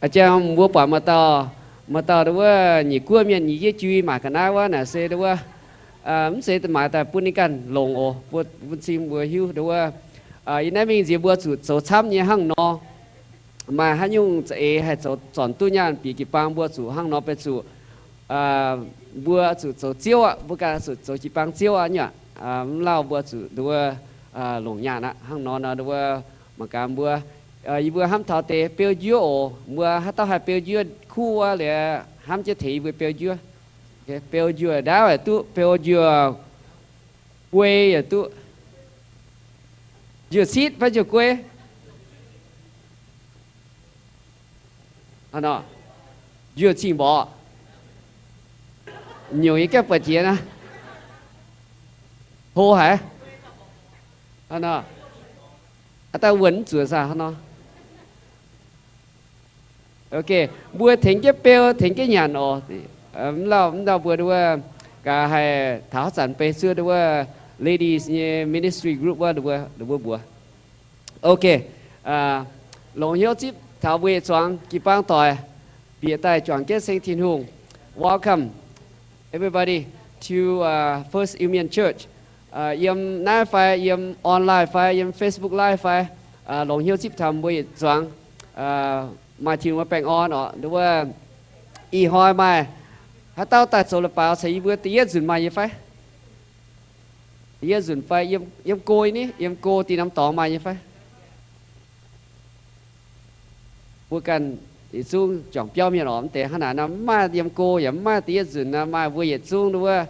A'jang mbuo buatc maaih dauh, maaih dauh nduov wuov nyic guoqv mienh nyic jieqv jui maaic ga'naaiv wuov naaic se nduov wuov, mv zeiz maaiz daaih bun ninh ganh longc oc, bun, bun cing mbuo hiuv nduov wuov, yie naaiv mingh nziex mbuo zuqc zoux camv nyei hnangv nor. Maaih haaix nyungc za'eix haih zoux zornc duqv nyaanh bieqc jiu-baang mbuo zuqc hnangv nor benx zuqc, mbuo zuqc zoux ziouv aqv, mbuo ganh zuqc zoux jiu-baang ziouv aqv nyei aqv. Mv lauh mbuo zuqc nduov wuov longc nyaanh aqv. Hnangv nor nor nduov wuov mangc gaax mbuo, yie mbuo hnamv taux deix beu njuov oc. Mbuo haaix dauh haih beu njuov kuv wuov liuz hnamv jienv tengx yie mbuo beu njuov. Beu njuov ndaauv yaac duqv, beu njuov guei yaac duqv. Njuov citv fai njuov guei? Njuov cing mborqv. Nyungc yie gaengh buatc jiex naaiv. Hlo haic. Aa, daaih wuonh mv zuqc saah hnangv nor. Ok, mbuo tengx jienv beu, tengx jienv nyanc oc. Mv lauh, mv lauh mbuo nduov wuov gaax haih taux haaix zanc beiv zuov nduov wuov ladies nyei ministry group wuov, mbuo mbuox. Ok, longc hnyouv zipv taux mbuo yietc zuangx jiu-baang doic bieqc daaih juangc jienv ceng Tin-Hungh. Welcome everybody to First Iu Mien Church. Yiem naaiv fai yiem online fai yiem Facebook Live fai, longc hnyouv zipv taux mbuo yietc zuangx maaih Tin-Hungh nyei baengh orn oc. Nduov wuov ih hnoi maaih haaix dauh daaih zoux leiz-baaix caux yie mbuo da'yietv nzunc maaih nyei fai? Da'yietv nzunc fai yiem go ni, yiem go dinh norm dorngx maaih nyei fai? Mbuo ganh yietc zungv juangc biauv mienh oc, mv deix hnangv naaic nor mv maaih yiem go yaac mv maaih da'yietv nzunc nor maaih, mbuo yietc zungv nduov wuov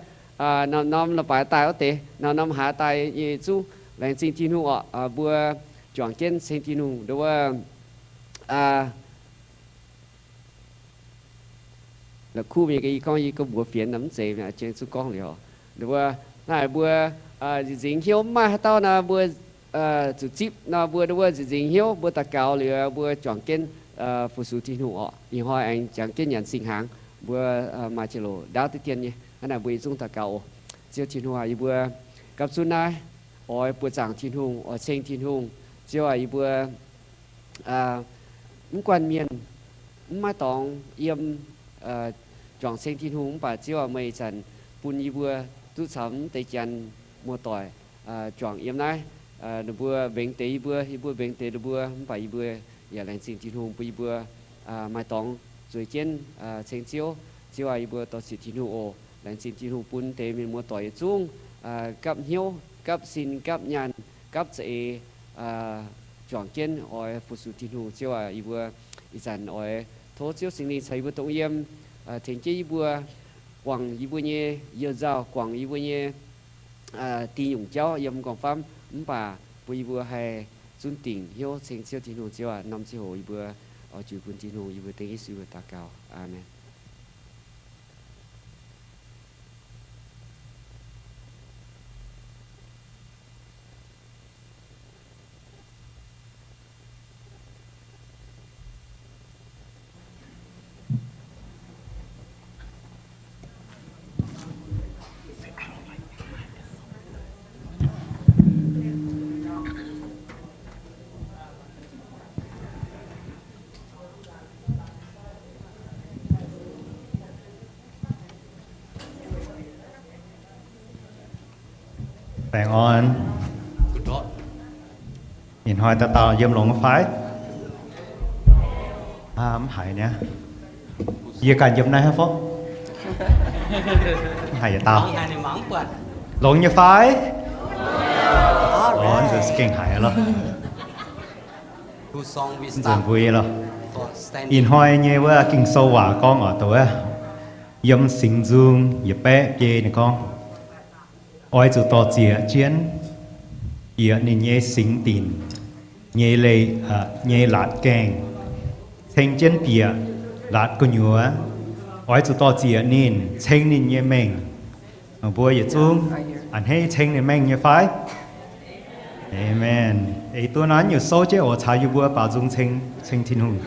norm-norm leiz-baaix daaih wuov deix, norm-norm haaix daaih yietc zungv laengz zingh Tin-Hungh oc. Mbuo juangc jienv ceng Tin-Hungh nduov wuov la'kuqv mingh, yie gorngv yie gorngv mbuox fienx nor mv zeiz, jeng zungv gorngv liuz. Nduov wuov naaic mbuo nzingc hnyouv mv maaih haaix dauh nor mbuo zuqc zipv nor mbuo nduov wuov nzingc hnyouv mbuo daux gaux liuz mbuo juangc jienv fu-sux Tin-Hungh oc. Ih hnoi aengx juangc jienv nyanc singx hnaangx, mbuo maaih ziangh hoc ndaauv diqv dien nyei. Hnangv naaic mbuo yietc zungv daux gaux oc. Ziouv Tin-Hungh aac, yie mbuo gapv zunv naaiv oix buoqc zaangc Tin-Hungh, oix ceng Tin-Hungh. Ziouv aac, yie mbuo mv guanh mienh, mv maaih dorngx yiem juangc ceng Tin-Hungh, mv baac Ziouv aac, meih ih zanc bun yie mbuo duqv caux mv deix janx muoz-doic juangc yiem naaiv. Ninh mbuo mbengx deix yie mbuo, yie mbuo mbengx deix ninh mbuo, mv baac yie mbuo yaac laengz zingh Tin-Hungh bun yie mbuo maaih dorngx zueiz jienv ceng Ziouv. Ziouv aac, yie mbuo dor-ziec Tin-Hungh oc. Laengz zingh Tin-Hungh bun deix mienh muoz-doic yietc zungv gapv hnyouv, gapv sin, gapv nyaanh, gapv za'eix juangc jienv oix fu-sux Tin-Hungh. Ziouv aac, yie mbuo ih zanc oix tov Ziouv Singx Lingh caux yie mbuo dongh yiem, tengx jienv yie mbuo guangc yie mbuo nyei youh nzauh, guangc yie mbuo nyei dih nyungc jauv yiem m'nqorngv famv, mv baac bun yie mbuo haih zunv dingc hnyouv ceng Ziouv Tin-Hungh. Ziouv aac, norm ziangh hoc yie mbuo oix juix bun Tin-Hungh. Yie mbuo dengv Yesu daux gaux. Aamen. Baengh orn. Ih hnoi dauh dauh yiem longx fai? Mv haiz niaa. Yie ganh yiem naaiv haaix fov? Mv haiz yietc dauh. Longx nyei fai? Orn nzunc se gengh haiz loh. Nzunc mbuo nyei loh. Ih hnoi nyei wuov Ging-Sou waac gorngv oc, dongh wuov yiem Singx Nzung yietc baeqv biei ninh gorngv, oix zuqc dor-ziec jienv bieqc ninh nyei singx dinc nyei leiz, nyei laatc gaengh, ceng jienv bieqc laatc gu'nyuoz. Oix zuqc dor-ziec ninh, ceng ninh nyei mengh. Mbuo yietc zungv a'hneiv ceng ninh mengh nyei fai? Aamen. Eix duqv naaiv nyungc souv jienv oc, caux yie mbuo baaux nzung ceng, ceng Tin-Hungh.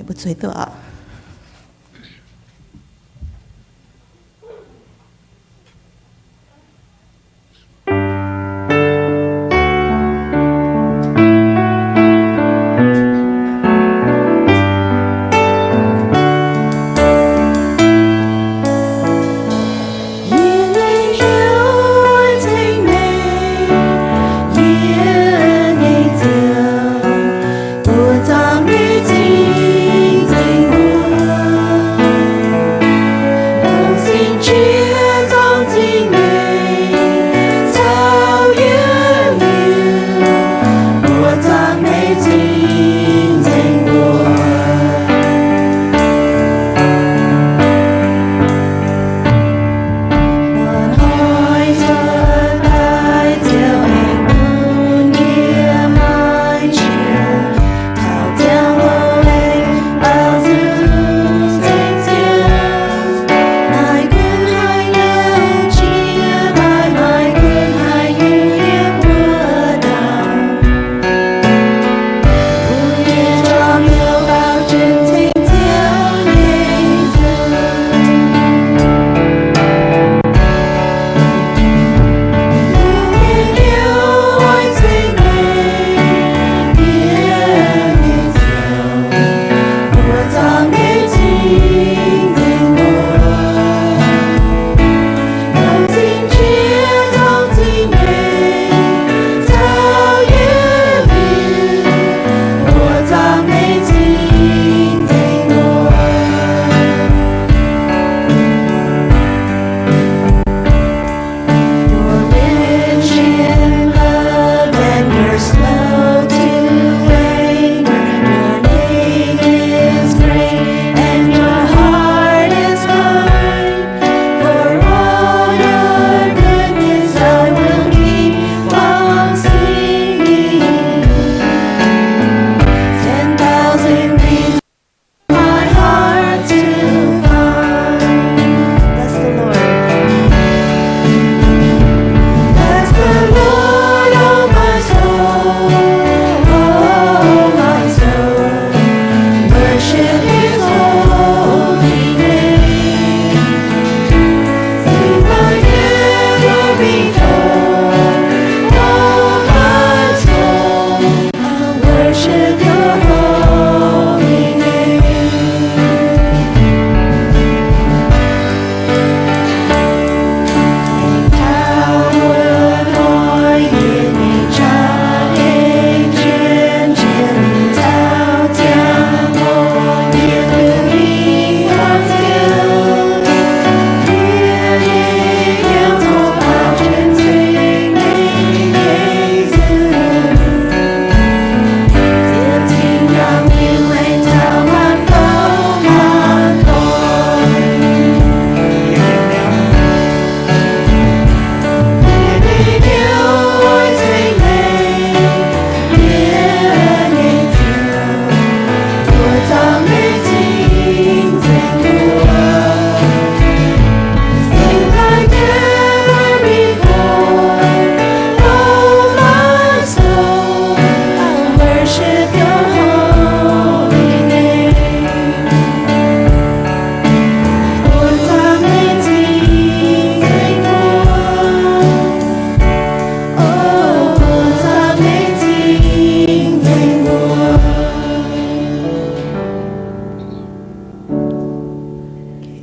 Mbuo zueiz duqv aqv.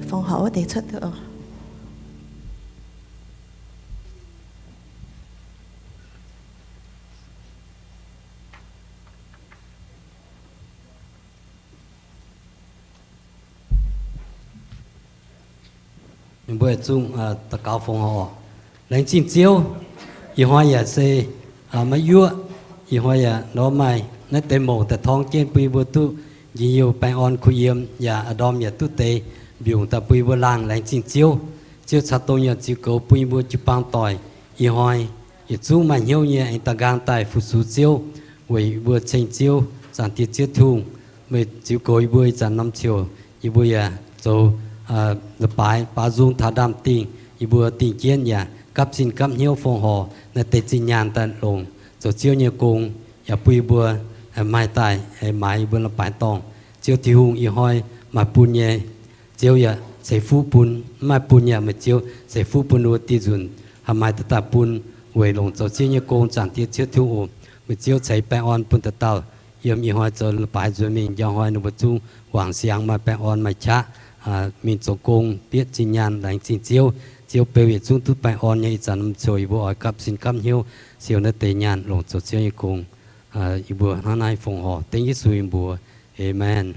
Fongc horc wuov deix cuotv duqv oc. Mbuo zungv daux gaux fongc horc. Laengz zingh Ziouv, ih hnoi yaac se maiv yuoqv, ih hnoi yaac nor maaih naaiv deix mouc daaih torngv jienv bun yie mbuo duqv njien-youh baengh orn kuh yiem, yaac a'ndorm yaac duqv deix mbiungc daaih bun yie mbuo laangh. Laengz zingh Ziouv. Ziouv caux dongh nyei ziux goux bun yie mbuo jiu-baang doic ih hnoi yietc zungv maaih hnyouv nyei aengx da'nqaang daaih fu-sux Ziouv, weic yie mbuo ceng Ziouv, Zaangc Diex Ziouv Tin-Hungh, meih ziux goux yie mbuo ih zanc norm ziouc, yie mbuo yaac zoux la'baaix baaux nzung taux ndaamv dingh. Yie mbuo dingh jienv yaac gapv zinh gapv hnyouv fongc horc naaiv deix zinh nyaanh daaih longc zoux Ziouv nyei gong, yaac bun yie mbuo maaih daaih maaiz yie mbuo la'baaix dorngh. Ziouv Tin-Hungh, ih hnoi maaih bun nyei, Ziouv yaac ceix fuqv bun. Mv maaih bun yaac meih Ziouv ceix fuqv bun wuov diuh nzunc, haih maaih dauh dauh bun weic longc zoux Ziouv nyei gong. Zaangc Diex Ziouv Tin-Hungh oc, meih Ziouv ceix baengh orn bun dauh dauh yiem ih hnoi zoux leiz-baaix nzuonx mingh. Njang hnoi ninh mbuo zungv wangc siangx, maaih baengh orn, maaih qaqv mingh zoux gong, bieqc zinh nyaanh laengz zingh Ziouv. Ziouv beu yietc zungv duqv baengh orn nyei. Ih zanc mv coux yie mbuo oix gapv sin gapv hnyouv siou naaiv deix nyaanh longc zoux Ziouv nyei gong. Yie mbuo hnangv naaiv fongc horc dengv Yesu nyei mbuox. Aamen.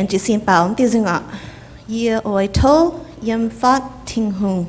Jiez sin baaux diuh nzung oc. Yie oix tov yiem fatv Tin-Hungh.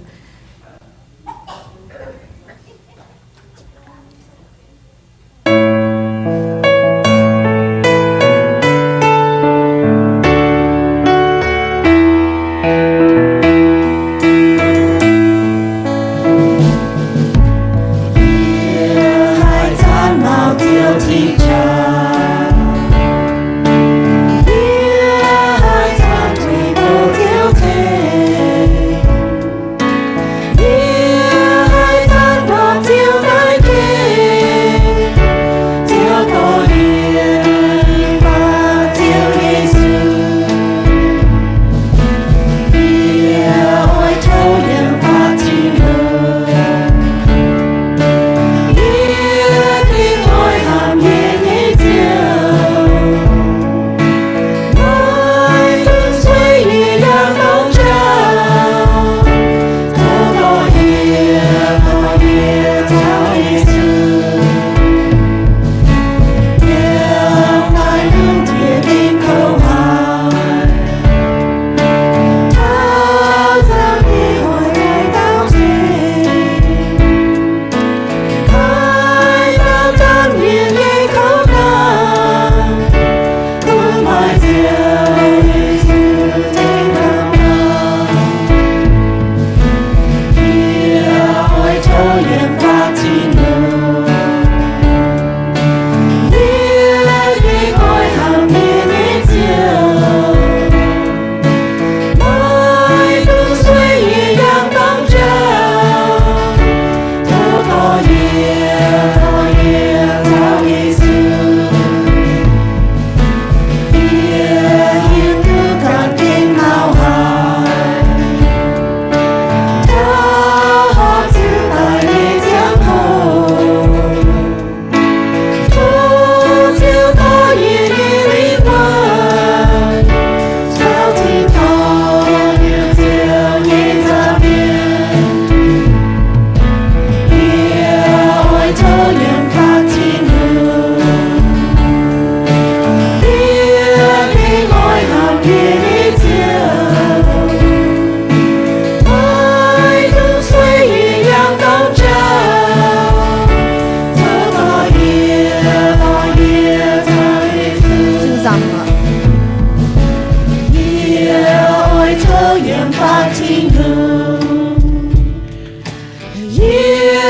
Yie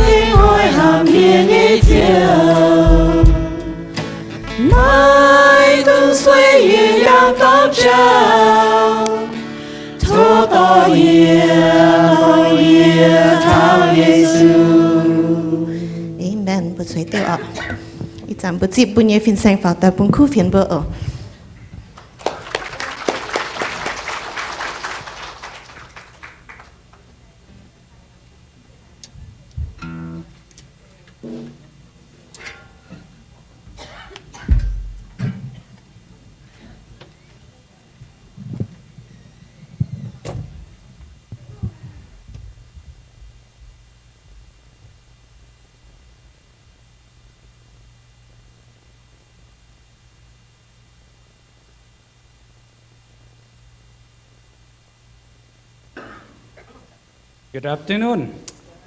gengh oix hnamv yie nyei Ziouv. Naaiv dungx sueih yie yangh dorngx jauv. Tov dorh yie, dorh yie taux Yesu. Amen. Mbuo cuotv duqv oc. Ih zanc mbuo zipv mbuo nyei fin-saeng faaux daaih bun kuv fienx mbuo oc. Good afternoon.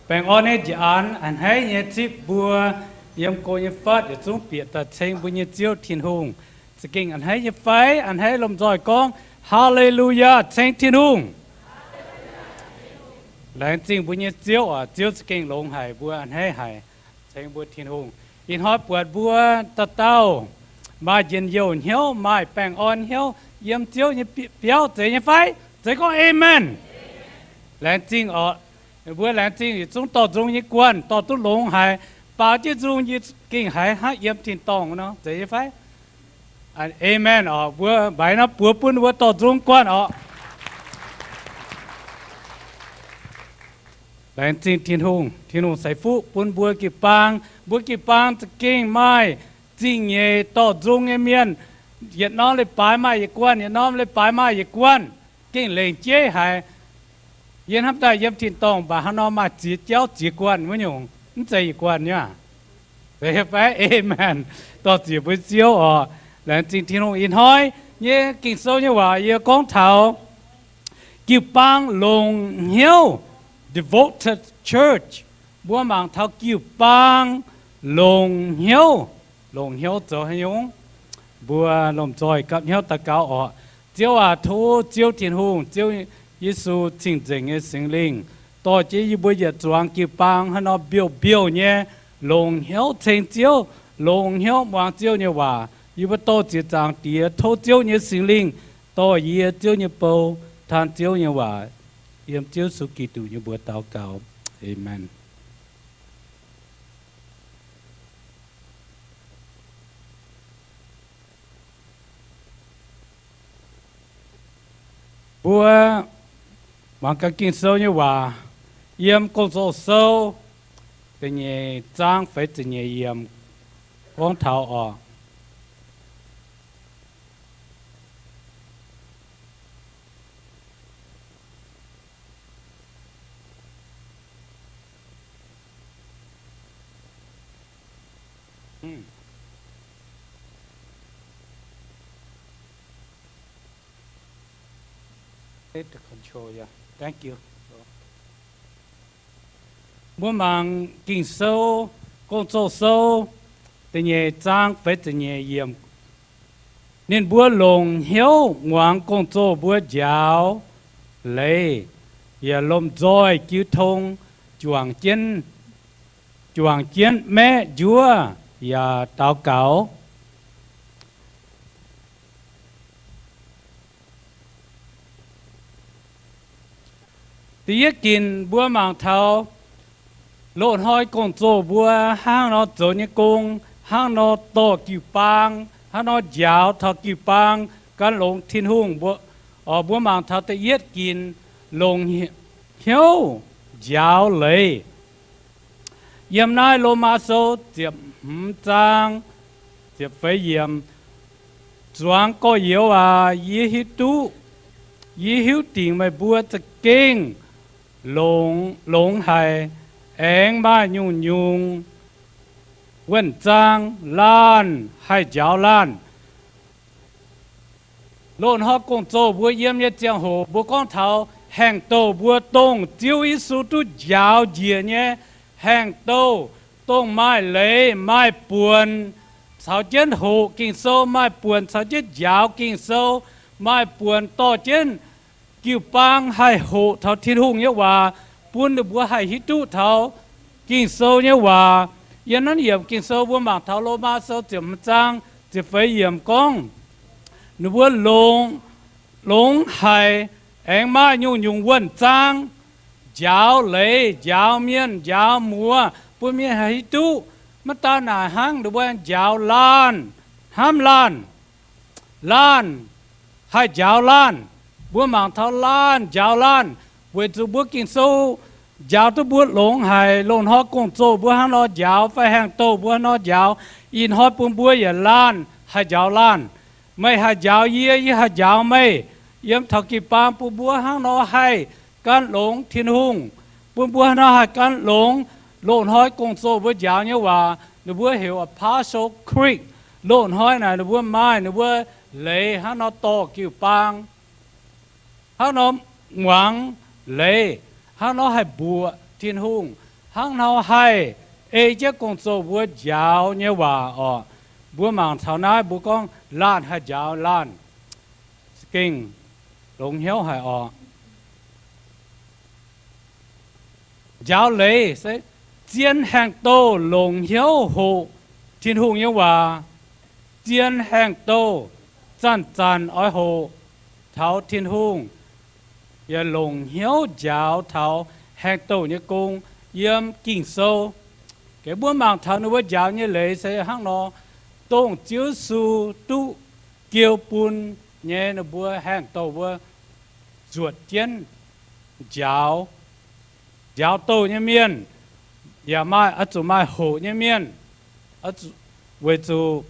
Baengh orn nyei njiec aanx a'hneiv nyei zipv mbuo yiem go nyei fatv yietc zungv bieqc daaih ceng mbuo nyei Ziouv Tin-Hungh. Za'gengh a'hneiv nyei fai? A'hneiv lomh nzoih gorngv, Haa^le^lu^yaa, ceng Tin-Hungh. Laengz zingh mbuo nyei Ziouv oc. Ziouv za'gengh longx haic, mbuo a'hneiv haic, ceng mbuo Tin-Hungh. Ih hnoi buatc mbuo dauh dauh maaih njien-youh hnyouv, maaih baengh orn hnyouv yiem Ziouv nyei biauv, zeiz nyei fai? Zeiz gorngv Amen. Laengz zingh oc. Mbuo laengz zingh yietc zungv dorh nzung nyei guanh, dorh duqv longx haic, baaux jienv nzung yie gengh haiz hnangv yiem tin-dorngh nor, zeiz nyei fai? Amen oc. Mbuo mbaix norm buoz bun mbuo dorh nzung guanh oc. Laengz zingh Tin-Hungh. Tin-Hungh ceix fuqv bun mbuo jiu-baang. Mbuo jiu-baang za'gengh maaih zingh nyeic dorh nzung nyei mienh. Yietc norm leiz-baaix maaih yietc guanh, yietc norm leiz-baaix maaih yietc guanh, gengh lengc jeiv haic. Yie hnamv daaih yiem tin-dorngh mv baac hnangv nor maaih ziex jauv ziex guanh wuov nyungc, mv zeiz yietc guanh nyei aav. Zeiz fai? Amen. Dorh ziec mbuo Ziouv oc. Laengz zingh Tin-Hungh. Ih hnoi nyei Ging-Sou nyei waac yie gorngv taux jiu-baang longc hnyouv, devoted church. Mbuo mangc taux jiu-baang longc hnyouv, longc hnyouv zoux haaix nyungc? Mbuo lomh nzoih gapv hnyouv daux gaux orqc. Ziouv aac, tov Ziouv Tin-Hungh, Ziouv Yesu cing-nzengc nyei Singx Lingh dorh jienv yie mbuo yietc zuangx jiu-baang haaix nor mbiouh mbiouh nyei longc hnyouv ceng Ziouv, longc hnyouv muangx Ziouv nyei waac. Yie mbuo dorh ziex zaangc Diex, tov Ziouv nyei Singx Lingh dorh yie, Ziouv nyei bou, taan Ziouv nyei waac. Yiem Ziouv Yesu Giduc nyei mbuox daux gaux, aamen. Mbuo muangx gaax Ging-Sou nyei waac yiem Gong-Zoh Sou da'nyeic zaang feix ziepc nyeic yiemc gorngv taux orqc. Mbuo mangc Ging-Sou, Gong-Zoh Sou da'nyeic zaang feix ziepc nyeic yiemc. Ninh mbuo longc hnyouv muangx gong-zoh mbuo njaaux leiz, yaac lomh nzoih jiu tong, juangc jienv, juangc jienv maeqv njuov yaac daux gaux. Da'yietv ginc mbuo mangc taux loz-hnoi gong-zoh mbuo hnangv nor zoux nyei gong, hnangv nor dorh jiu-baang, hnangv nor njaaux taux jiu-baang gan longx Tin-Hungh. Mbuo, mbuo mangc taux da'yietv ginc longc hnyouv njaaux leiz. Yiem naaiv Lomaa Sou ziepc hmz zaang ziepc feix yiemc, Zuangx gorx-youz aac, yie hiuv duqv, yie hiuv dingc meih mbuo za'gengh longx, longx haic, aengx maaih nyungc-nyungc wuonh zaang laanh haih njaaux laanh. Loz-hnoi gong-zoh mbuo yiem nyei ziangh hoc mbuo gorngv taux haengh douh mbuo dongh Ziouv Yesu duqv njaaux njiec nyei haengh douh, dongh maaih leiz maaih buonc caux jienv hoqc Ging-Sou, maaih buonc caux jienv njaaux Ging-Sou, maaih buonc dorh jienv jiu-baang haih hoqc taux Tin-Hungh nyei waac, bun ninh mbuo haih hiuv duqv taux Ging-Sou nyei waac. Yiem naaiv yiemc Ging-Sou mbuo mangc taux Lomaa Sou ziepc hmz zaang ziepc feix yiemc gorngv, ninh mbuo longx, longx haic, aengx maaih nyungc-nyungc wuonh zaang, njaaux leiz, njaaux mienh, njaaux muoz, bun mienh haih hiuv duqv. Maiv daan naaic hnangv, ninh mbuo njaaux laanh, hnamv laanh, laanh haih njaaux laanh. Mbuo mangc taux laanh njaaux laanh, weic zuqc mbuo Ging-Sou njaaux duqv mbuo longx haic. Loz-hnoi gong-zoh mbuo hnangv nor njaaux fai haengh douh mbuo hnangv nor njaaux, ih hnoi bun mbuo yaac laanh haih njaaux laanh. Meih haih njaaux yie, yie haih njaaux meih. Yiem taux jiu-baang bun mbuo hnangv nor haih gan longx Tin-Hungh, bun mbuo hnangv nor haih gan longx loz-hnoi gong-zoh mbuo njaaux nyei waac. Ninh mbuo heuc Apostle Creek. Loz-hnoi naaic ninh mbuo maaih ninh mbuo leiz hnangv nor dorh jiu-baang, hnangv nor muangx leiz, hnangv nor haih mbuoqc Tin-Hungh, hnangv nor haih ei jienv gong-zoh mbuo njaaux nyei waac orqc. Mbuo mangc taux naaiv mbuo gorngv laanh haih njaaux laanh, za'gengh longx hnyouv haic orqc. Njaaux leiz se zien haengh douh longc hnyouv hoqc Tin-Hungh nyei waac. Zien haengh douh zanc-zanc oix hoqc taux Tin-Hungh, yaac longc hnyouv njaaux taux haengh douh nyei gong yiem Ging-Sou. Mbuo mangc taux ninh mbuo njaaux nyei leiz se hnangv nor, dongh Ziouv Yesu duqv giou bun nyei ninh mbuo haengh douh mbuo zuotc jienv njaaux. Njaaux douh nyei mienh yaac maaih, oix zuqc maaih hoqc nyei mienh, weic zuqc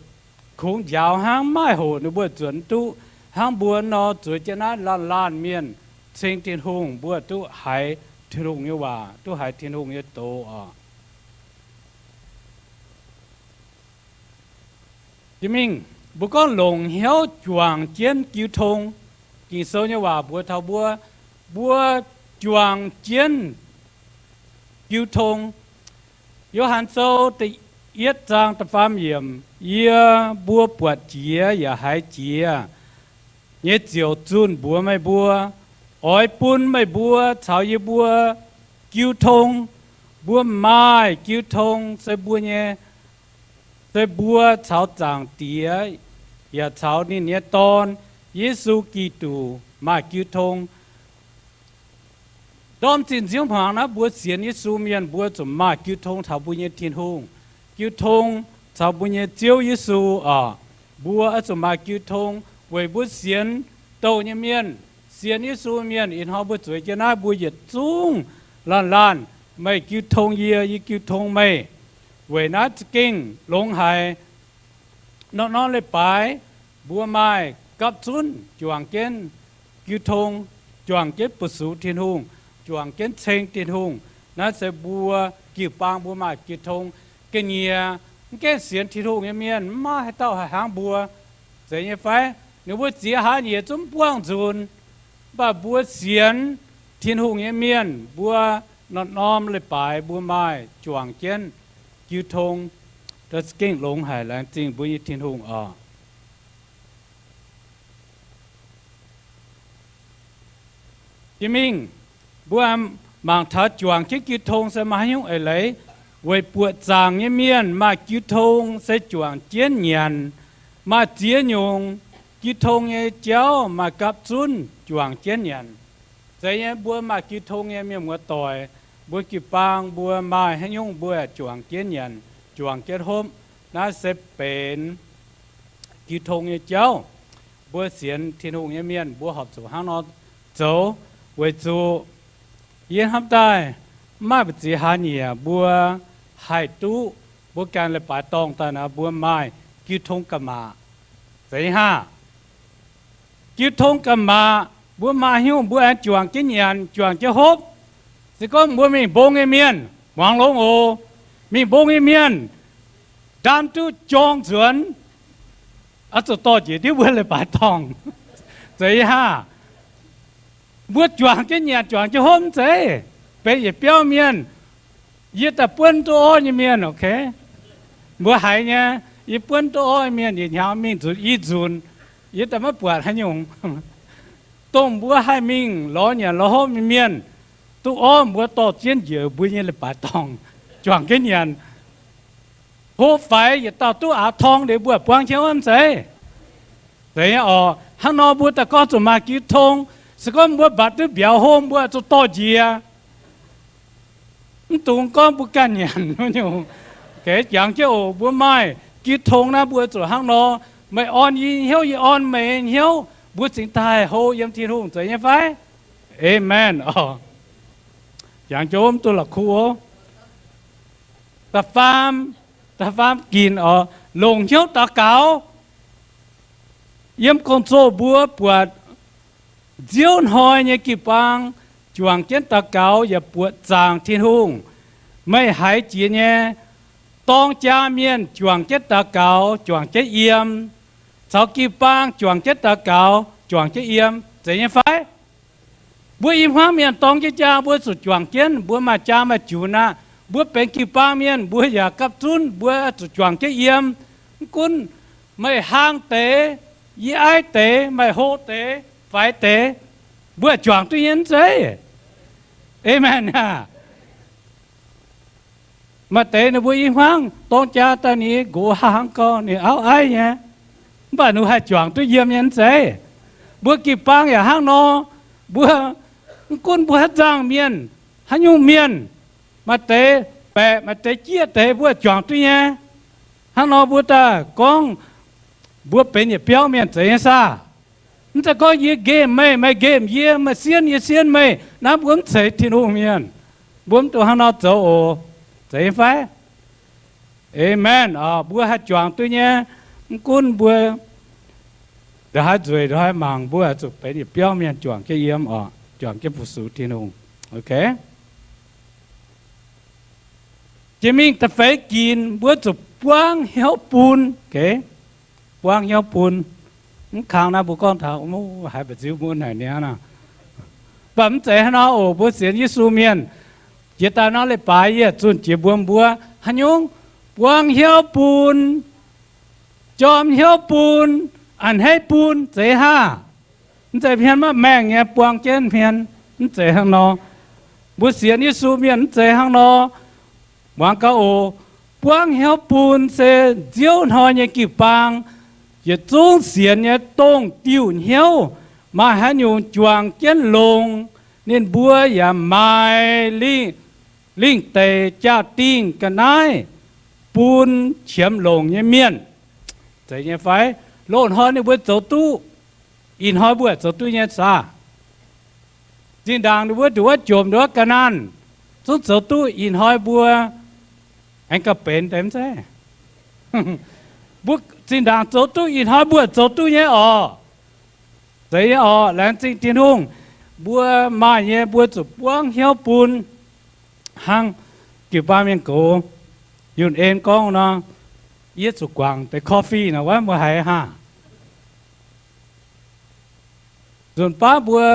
kungx njaaux hnangv maaih hoqc ninh mbuo zuotc duqv. Hnangv mbuo nor zueiz jienv naaiv laanh laanh mienh ceng Tin-Hungh, mbuo duqv haiz Tin-Hungh nyei waac, duqv haiz Tin-Hungh nyei doz oc. Jiex mingh Mbuo gorngv longc hnyouv juangc jienv jiu tong. Ging-Sou nyei waac mbuox taux mbuo, mbuo juangc jienv jiu tong. Yo^han Sou da'yietv zaang da'faam yiemc, Yie mbuo buatc jiex yaac haiz jiex nyei ziouc zunh mbuox meih mbuo, oix bun meih mbuo caux yie mbuo jiu tong. Mbuo maaih jiu tong se mbuo nyei, se mbuo caux Zaangc Diex yaac caux ninh nyei Dorn, Yesu Giduc, maaih jiu tong. Ndorm zinh nziouv hmuangx naaiv mbuo sienx Yesu mienh mbuo zuqc maaih jiu tong taux mbuo nyei Tin-Hungh, jiu tong caux mbuo nyei Ziouv Yesu oc. Mbuo oix zuqc maaih jiu tong weic mbuo sienx douh nyei mienh, sienx Yesu mienh. Ih hnoi mbuo zueiz jienv naaiv mbuo yietc zungv laanh laanh, meih jiu tong yie, yie jiu tong meih. Weic naaiv za'gengh longx haic. Norm-norm leiz-baaix mbuo maaih gapv zunv juangc jienv jiu tong, juangc jienv bu sux Tin-Hungh, juangc jienv ceng Tin-Hungh. Naaiv se mbuo jiu-baang mbuo maaih jiu tong. Ga'nyiec mv gaengh sienx Tin-Hungh nyei mienh maiv maaih haaix dauh haih hnangv mbuo, zeiz nyei fai? Ninh mbuo ziex hlaax nyieqc zungv mv buangh nzunc. Mv baac mbuo sienx Tin-Hungh nyei mienh mbuo norm-norm leiz-baaix mbuo maaih juangc jienv jiu tong. Gengh longx haic, laengz zingh mbuo nyei Tin-Hungh oc. Jiex mingh mbuo mangc taux juangc jienv jiu tong se maaih haaix nyungc eix leiz. Weic buoqc zaangc nyei mienh maaih jiu tong se juangc jienv nyanc. Maaih ziex nyungc jiu tong nyei jauv maaih gapv zunv juangc jienv nyanc. Zeiz nyei, mbuo maaih jiu tong nyei mienh muoz-doic, mbuo jiu-baang mbuo maaih haaix nyungc mbuo juangc jienv nyanc, juangc jienv hopv. Naaiv se benx jiu tong nyei jauv. Mbuo sienx Tin-Hungh nyei mienh mbuo horpc zuqc hnangv nor zoux, weic zuqc yie hnamv daaih mv maaih mbu'ziex hlaax nyieqc mbuo haih duqv mbuo ganh leiz-baaix dorngh daaih naaic mbuo maaih jiu tong ga'maah. Zeiz haah? Jiu tong ga'maah mbuo maaih haaix nyungc mbuo aengx juangc jienv nyanc, juangc jienv hopv. Se gorngv mbuo mingh mbong nyei mienh, muangx longx oc, mingh mbong nyei mienh ndaam duqv jorng nzuonx, oix zuqc dorh njiec ndiev mbuo leiz-baaix dorngh. Zeiz haah? Mbuo juangc jienv nyanc, juangc jienv hopv mv zeiz? Benx yietc biauv mienh, yie daaih buonv duqv orv nyei mienh, ok? Mbuo haiz nyei, yie buonv duqv orv nyei mienh yietc hnyangx mingh nzunc i nzunc, yie daaih maiv buatc haaix nyungc. Dongh mbuo haih mingh lorz nyanc lorz hopv nyei mienh, duqv orv mbuo dorh jienv njiec mbuo nyei leiz-baaix dorngh, juangc jienv nyanc. Hlo faix yietc dauh duqv aax torng liuz mbuo buangv jienv orv mv zeiz? Zeiz nyei oc. Hnangv nor mbuo daaih gorngv zuqc maaih jiu tong. Se gorngv mbuo mbatc duqv mbiauz hlo mbuo zuqc dorh njiec. Mv dungx gorngv mbuo ganh nyanc nyungc. Jangx jienv oc, mbuo maaih jiu tong naaiv mbuo zuqc hnangv nor. Meih orn yie hnyouv, yie orn meih hnyouv, mbuo cingx daaih hlo yiem Tin-Hungh, zeiz nyei fai? Aamen oc. Jangx jienv mv duqv la'kuqv oc. Da'faam, da'faam ginc oc, longc hnyouv daux gaux. Yiem gong-zoh mbuo buatc nziouv hnoi nyei jiu-baang juangc jienv daux gaux yaac buoqc zaangc Tin-Hungh. Meih haiz jiex nyei, dorng jaa mienh juangc jienv daux gaux juangc jienv yiem, caux jiu-baang juangc jienv daux gaux juangc jienv yiem, zeiz nyei fai? Mbuo i hmuangv mienh dorng jienv jaa mbuo zuqc juangc jienv, mbuo maaih jaa maaih junc aqv. Mbuo benx jiu-baang mienh mbuo yaac gapv zunv mbuo zuqc juangc jienv yiem. Mv gunv meih hlang deix, yie aiv deix, meih hlo deix, faix deix, mbuo juangc duqv nyei mv zeiz? Aamen aqv. Maaih deix ninh mbuo i hmuangv dorng jaa daaih ninh nqox hnangv gorx ninh auv aiv nyei, mv baac ninh haih juangc duqv yiem nyei mv zeiz? Mbuo jiu-baang yaac hnangv nor. Mbuo, mv gunv mbuo haaix nzangc mienh, haaix nyungc mienh, maaih deix baeqc maaih deix jieqv deix mbuo juangc duqv nyei. Hnangv nor mbuo daaih gorngv mbuo benx yietc biauv mienh zeiz nyei saah? Mv zeiz gorngv yie nqemh meih, meih nqemh yie, meih sienh yie sienh meih, naaiv mbuo mv zeiz Tin-Hungh mienh. Mbuo mv dungx hnangv nor zoux oc. Zeiz nyei fai? Aamen oc. Mbuo haih juangc duqv nyei. Mv gunv mbuo ndongc haaix nzueic ndongc haaix mangc, mbuo zuqc benx yietc biauv mienh juangc jienv yiem oc, juangc jienv fu-sux Tin-Hungh. Ok. Jiex mingh da'feix ginc mbuo zuqc buangv hnyouv bun. Ok. buangv hnyouv bun. Mv kang naaiv mbuo gorngv taux, mv haiz mba'nziu mun haic niaa. Mv baac mv zeiz hnangv nor oc. Mbuo sienx Yesu mienh, jiex daaih norm leiz-baaix yie zunh jiex mbuo, mbuo haaix nyungc buangv hnyouv bun, jorm hnyouv bun, a'hneiv bun, zeiz haav? Mv zeiz hmien maiv maengh nyei buang jienv hmien. Mv zeiz hnangv nor. Mbuo sienx Yesu mienh mv zeiz hnangv nor. Muangx gaax oc. Buangv hnyouv bun se nziouv hnoi nyei jiu-baang yietc zungv sienx nyei dongh diuh hnyouv, maaih haaix nyungc juangc jienv longx, ninh mbuo yaac maaih lingh, lingh deix jaa-dingh ga'naaiv bun qiemx longc nyei mienh. Zeiz nyei fai? Loz-hnoi ninh mbuo zoux duqv, ih hnoi mbuo zoux duqv nyei saah? Zinh ndaangc ninh mbuo nduov jomc nduov ga'naanh, zungv zoux duqv, ih hnoi mbuo aengx gauh benx deix mv zeiz? Mbuo zinh ndaangc zoux duqv, ih hnoi mbuo zoux duqv nyei orqc? Zeiz nyei orqc? Laengz zingh Tin-Hungh. Mbuo maaih nyei mbuo zuqc buangv hnyouv bun. Hnangv jiu-baang mienh gox, Yunh En gorngv nor, yie zuqc guangc deix coffee nor, wuov mbuo haiz haah? Nzunc baav mbuo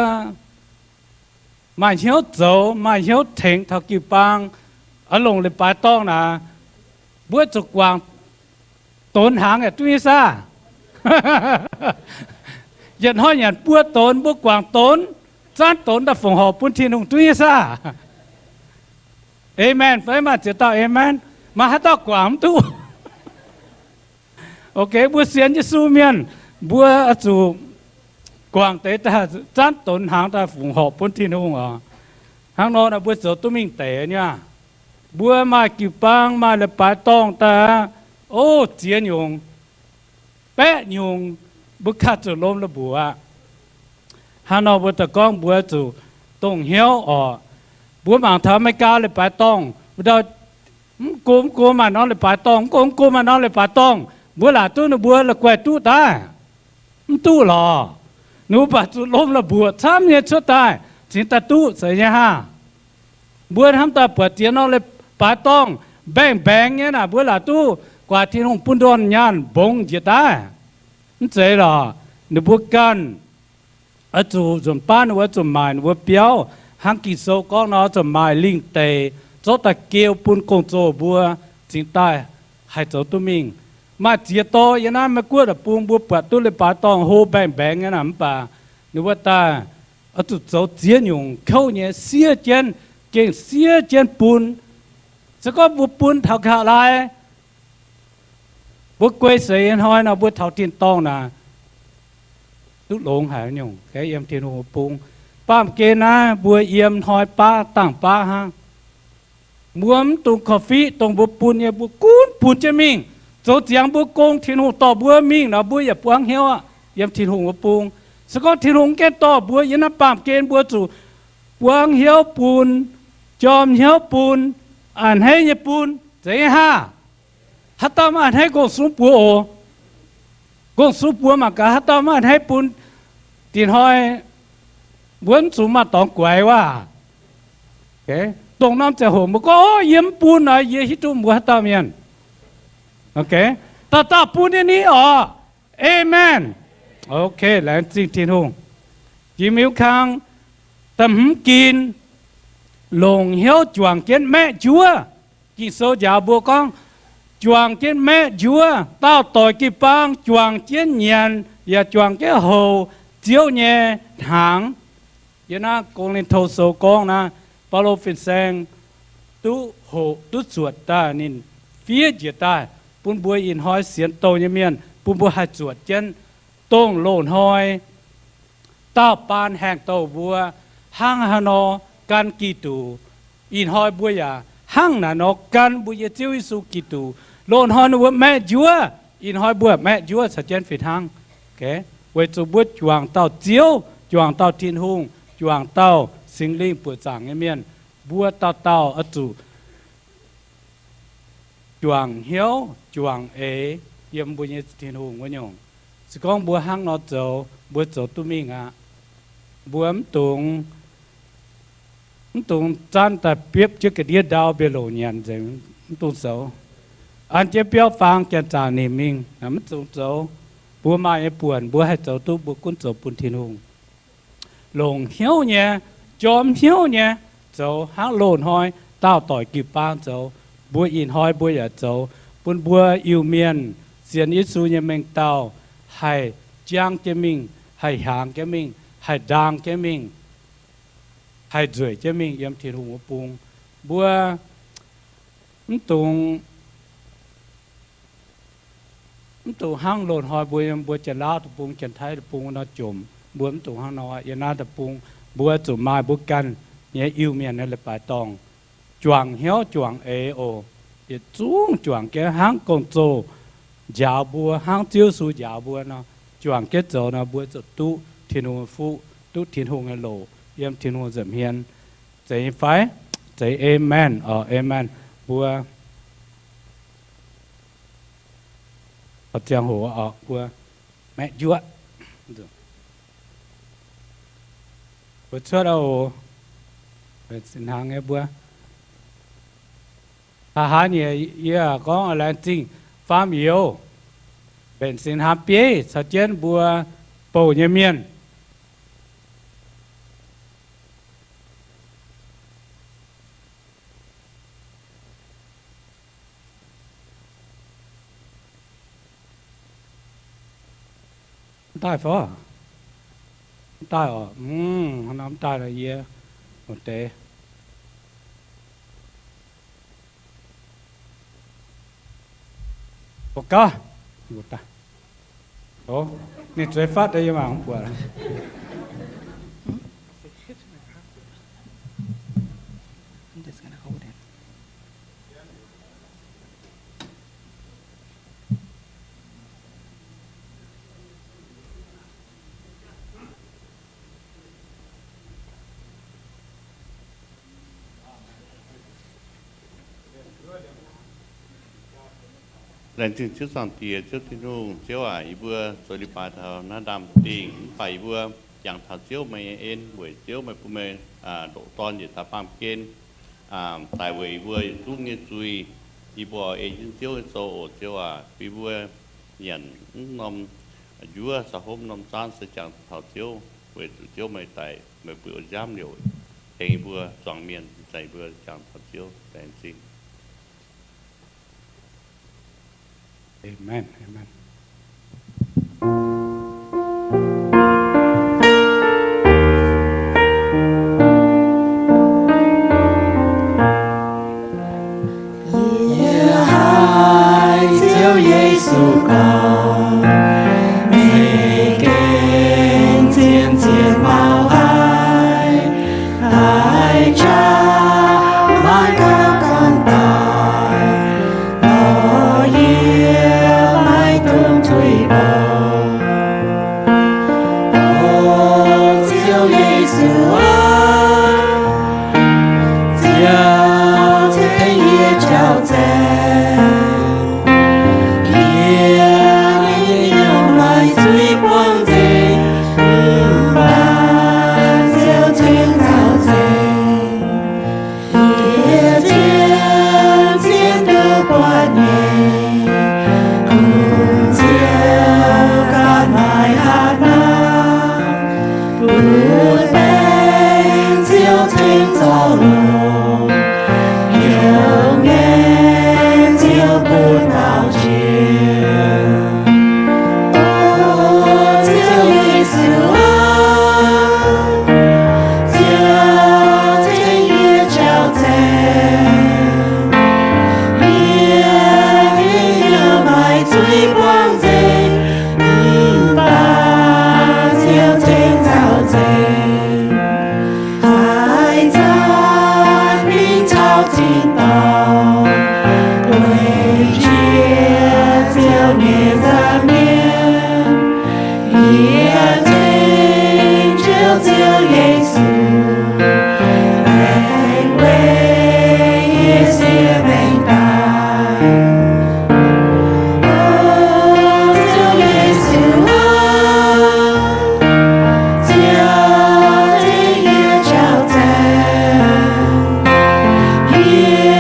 maaih hnyouv zoux, maaih hnyouv tengx taux jiu-baang, oix longc leiz-baaix dorngh naaic, mbuo zuqc guangc donx hnaangx yaac duqv nyei saah? Yietc hnoi nyanc buo donx, mbuo guangc donx, zanv donx daaih fongc horc bun Tin-Hungh duqv nyei saah? Amen fai? Maaih ziex dauh amen. Maaih haaix dauh guangc mv duqv? Ok, mbuo sienx Yesu mienh, mbuo oix zuqc guangc deix daaih zanv donx hnaangx daaih fongc horc bun Tin-Hungh oc. Hnangv nor mbuo zoux duqv mingh deix nyei aqv. Mbuo maaih jiu-baang, maaih leiz-baaix dorngh daaih, o, ziex nyungc, baeqv nyungc, mbuo kaav zuqc lomh la'mbuoqc aqv. Hnangv nor mbuo daaih gorngv mbuo zuqc dongh hnyouv oc. Mbuo mangc taux America leiz-baaix dorngh, mbuo dau mv go mv go maaih norm leiz-baaix dorngh, mv go mv go maaih norm leiz-baaix dorngh, mbuo laaic duqv ninh mbuo la'guaih duqv daaih? Mv duqv lorqc. Ninh mbuo baac zuqc lomh la'mbuoqc camv nyei cuotv daaih cingx daaih duqv, zeiz nyei haah? Mbuo hnamv daaih buatc ziex norm leiz-baaix dorngh mbaengx-mbaengx nyei naaic, mbuo laaic duqv guaax Tin-Hungh bun ndorn nyaanh mbongx njiec daaih? Mv zeiz lorqc. Ninh mbuo ganh oix zuqc nzunc baav ninh mbuo zuqc maaic ninh mbuo biauv, hnangv Ging-Sou gorngv nor, zuqc maaic lingh deic zorqv daaih geu bun gong-zoh mbuo cingx daaih haih zoux duqv mingh. Maaih ziex dorh yiem naaiv Meiv Guoqv deic-bung mbuo buatc duqv leiz-baaix dorngh hlo mbaengx-mbaengx nyei naaic, mv baac ninh mbuo daaih oix zuqc zoux ziex nyungc kouv nyei, siev jienv, gengh siev jienv bun. Se gorngv mbuo bun taux nqa'haav laai, mbuo guei seix nyei hnoi nor, mbuo taux tin-dorngh naaic duqv longx haic nyungc, yiem Tin-Hungh bung. Baamh gen naaiv mbuo yiem hnoi baav dangh baav hnangv. Mbuo mv dungx korv-fiqv dongh mbuo bun nyei, mbuo gunv bun jienv mingh. Zoux ziangx mbuo gong, Tin-Hungh dorh mbuo mingh nor, mbuo yaac buangv hnyouv aqv yiem Tin-Hungh wuov bung. Se gorngv Tin-Hungh mv gaengh dorh mbuo yiem naaiv baamh gen, mbuo zuqc buangv hnyouv bun, jorm hnyouv bun, a'hneiv nyei bun, zeiz nyei haah? Haaix dauh maiv a'hneiv, gong-sung buoz oc. Gong-sung buoz mangc gaax, haaix dauh maiv a'hneiv bun. Dinh hnoi mbuo mv zuqc maaih dorngx guaix waac. Dongh norm ziangh hoc mbuo gorngv, o, yie mv bun nor, yie hiuv duqv mbuo haaix dauh mienh. Dauh dauh bun nyei ni oc. Amen. Ok, laengz zingh Tin-Hungh. Jiex miuc kang, da'hmz gin, longc hnyouv juangc jienv maeqv njuov. Ging-Sou njaaux mbuo gorngv, juangc jienv maeqv njuov. Dauh doic jiu-baang juangc jienv nyanc yaac juangc jienv houc Ziouv nyei hnaangx. Yiem naaiv Ko^lin^to Sou gorngv naaiv, Baulo fin-saeng duqv hoqc duqv zuotc daaih, ninh fiev njiec daaih bun mbuo ih hnoi sienx douh nyei mienh, bun mbuo haih zuotc jienv dongh loz-hnoi dauh baan haengh douh mbuo hnangv haaix nor gan Giduc. Ih hnoi mbuo yaac hnangv naaiv nor gan mbuo nyei Ziouv Yesu Giduc. Loz-hnoi ninh mbuo maeqv njuov, ih hnoi mbuo maeqv njuov caux jienv fih hnangv. Weic zuqc mbuo juangc dauh Ziouv, juangc dauh Tin-Hungh, juangc dauh Singx Lingh buoqc zaangc nyei mienh, mbuo dauh dauh oix zuqc juangc hnyouv, juangc eix yiem mbuo nyei Tin-Hungh wuov nyungc. Se gorngv mbuo hnangv nor zoux, mbuo zoux duqv mingh aqv. Mbuo mv dungx, mv dungx zanv daaih biopv jienv ga'ndiev ndau mbienv loc nyanc nzengc, mv dungx zoux. An jienv biauv-faang janx-zaqc nimc mingh, mv dungx zoux. Mbuo maaih nyei buonc, mbuo haih zoux duqv, mbuo gunv zoux bun Tin-Hungh. Longc hnyouv nyei, jorm hnyouv nyei, zoux hnangv loz-hnoi daauh doic jiu-baang zoux. Mbuo ih hnoi mbuo yaac zoux bun mbuo Iu-Mienh sienx Yesu nyei mengh dauh haih jangx jienv mingh, haih hiaangx jienv mingh, haih ndaang jienv mingh, haih nzueic jienv mingh yiem Tin-Hungh wuov bung. Mbuo mv dungx, mv dungx hnangv loz-hnoi mbuo yiem mbuo Janx-Laauv deic-bung, Janx-Taiv deic-bung wuov nor jomc. Mbuo mv dungx hnangv nor. Yiem naaiv deic-bung mbuo zuqc maaih mbuo ganh nyei Iu-Mienh nyei leiz-baaix dorngh juangc hnyouv juangc eix oc. Yietc zungv juangc jienv hnangv gong-zoh njaaux mbuo, hnangv Ziouv Yesu njaaux mbuo nor, juangc jienv zoux nor, mbuo ziouc duqv Tin-Hungh nyei fuqv, duqv Tin-Hungh nyei loc yiem Tin-Hungh nza'hmien. Zeiz nyei fai? Zeiz. Aamen oc, aamen. Mbuo ziangh hoc oc, mbuo maeqv njuov. Mbuo cuotv oc. Mbenc sin hnaangx nyei mbuo. Hlaax haaix nyungc yie gorngv laengz zingh faam youz. Mbenc sin hnaangx bieiv caux jienv mbuo bouh nyei mienh. Mv daaih fai? Mv daaih oc. Mv daaih nor yie muoz-deix. Mbuo gauh, mbuo daaih. Ninh zueiz fatv deix yie mangc mv buatc. Laengz zingh Ziouv Zaangc Diex, Ziouv Tin-Hungh. Ziouv aac, yie mbuo zoux leiz-baaix taux naaiv ndaamv-dingh, mv baac yie mbuo jangx taux Ziouv meih nyei en, weic Ziouv meih bun meih ndoqc Dorn njiec taux baamh gen daic weic yie mbuo yietc zungv nyei zuiz. Yie mbuo ei jienv Ziouv nyei zoux oc. Ziouv aac, bun yie mbuo nyanc mv norm njuov caux hopv norm zaanv se jangx taux Ziouv, weic zuqc Ziouv meih daic, meih bueix wuov nziaamv liouc tengx yie mbuo zuangx mienh, ih zanc yie mbuo jangx taux Ziouv. Laengz zingh. Aamen, aamen. Yie haiz Ziouv Yesu gorngv, meih gengh zien-zien mauh haic, haiz qaqv maiv gauh gan daic, nor yie maiv dungx tuix bouc. O Ziouv Yesu aah, Ziouv tengx yie jauv zaengc. Yie yaac maaih zuiz buangh nzengc, mv baac Ziouv tengx zaux nzengc. Yie zien-zien duqv buatc nyei, kungx Ziouv ganh maaih hatc maah, bun baengc Ziouv tengx zorc longc, heuc ngaengc Ziouv bun baaux njien. O Ziouv Yesu aah, Ziouv tengx yie jauv zaengc. Yie yaac maaih zuiz buangh nzengc, mv baac Ziouv tengx zaux nzengc. Haaix zanc mingh taux tin-dorngh, weic jiex Ziouv nyei nza'hmien, yie tengx Ziouv, Ziouv Yesu, aengx weic yie siev maengc daaih. O Ziouv Yesu aah, Ziouv tengx yie jauv zaengc. Yie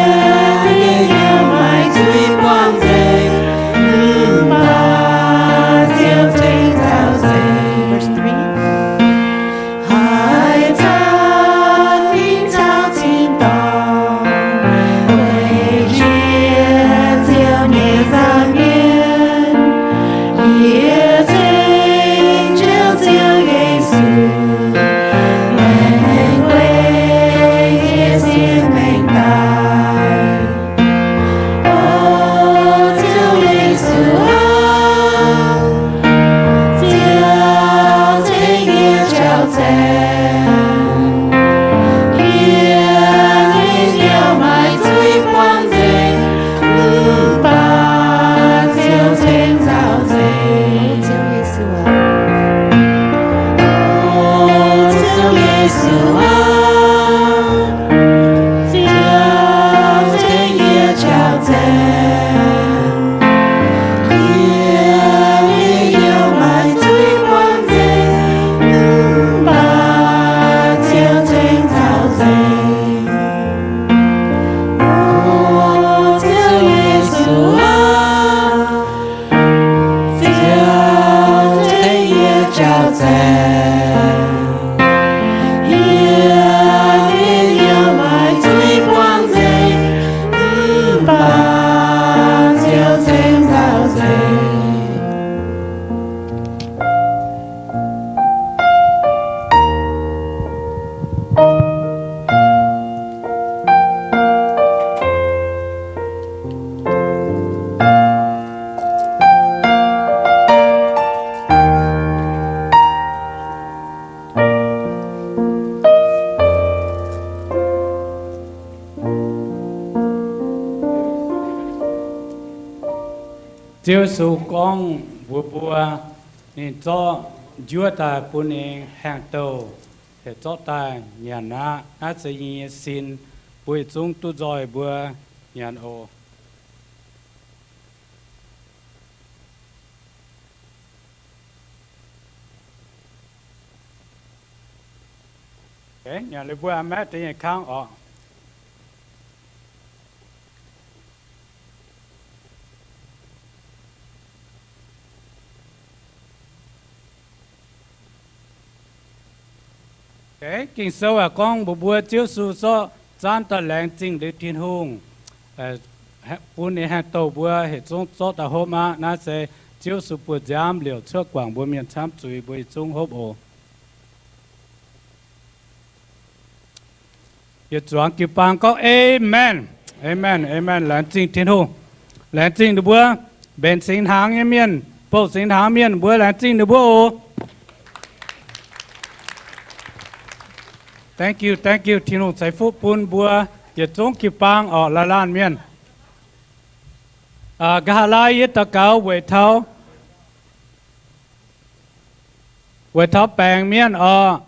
Ziouv Yesu gorngv mbuox mbuo, ninh zorqv njuov daaih bun ninh haengh douh, heuc zorqv daaih nyanc aqv. Naaiv se yie nyei sin, mbuo yietc zungv duqv nzoih mbuo nyanc oc. Nyanc liuz mbuo aengx maeqv deix nyei kangv oc. Ging-Sou aah gorngv mbuox mbuo Ziouv Yesu zorqv zaanv daaih laengz zingh liuz Tin-Hungh, bun ninh haengh douh mbuo heuc zungv zorqv daaih hopv aqv. Naaiv se Ziouv Yesu buoz-nziaamv liouc cuotv guangc mbuo mienh camv zuiz, mbuo yietc zungv hopv oc. Yietc zuangx jiu-baang gorngv, Aamen. Aamen, aamen. Laengz zingh Tin-Hungh. Laengz zingh ninh mbuo mbenc singx hnaangx nyei mienh, bouh singx hnaangx mienh, mbuo laengz zingh ninh mbuo oc. Thank you, thank you. Tin-Hungh ceix fuqv bun mbuo yietc zungv jiu-baang orqc, laanh laanh mienh. Nqa'haav laai yie daux gaux weic taux, weic taux baengc mienh orqc.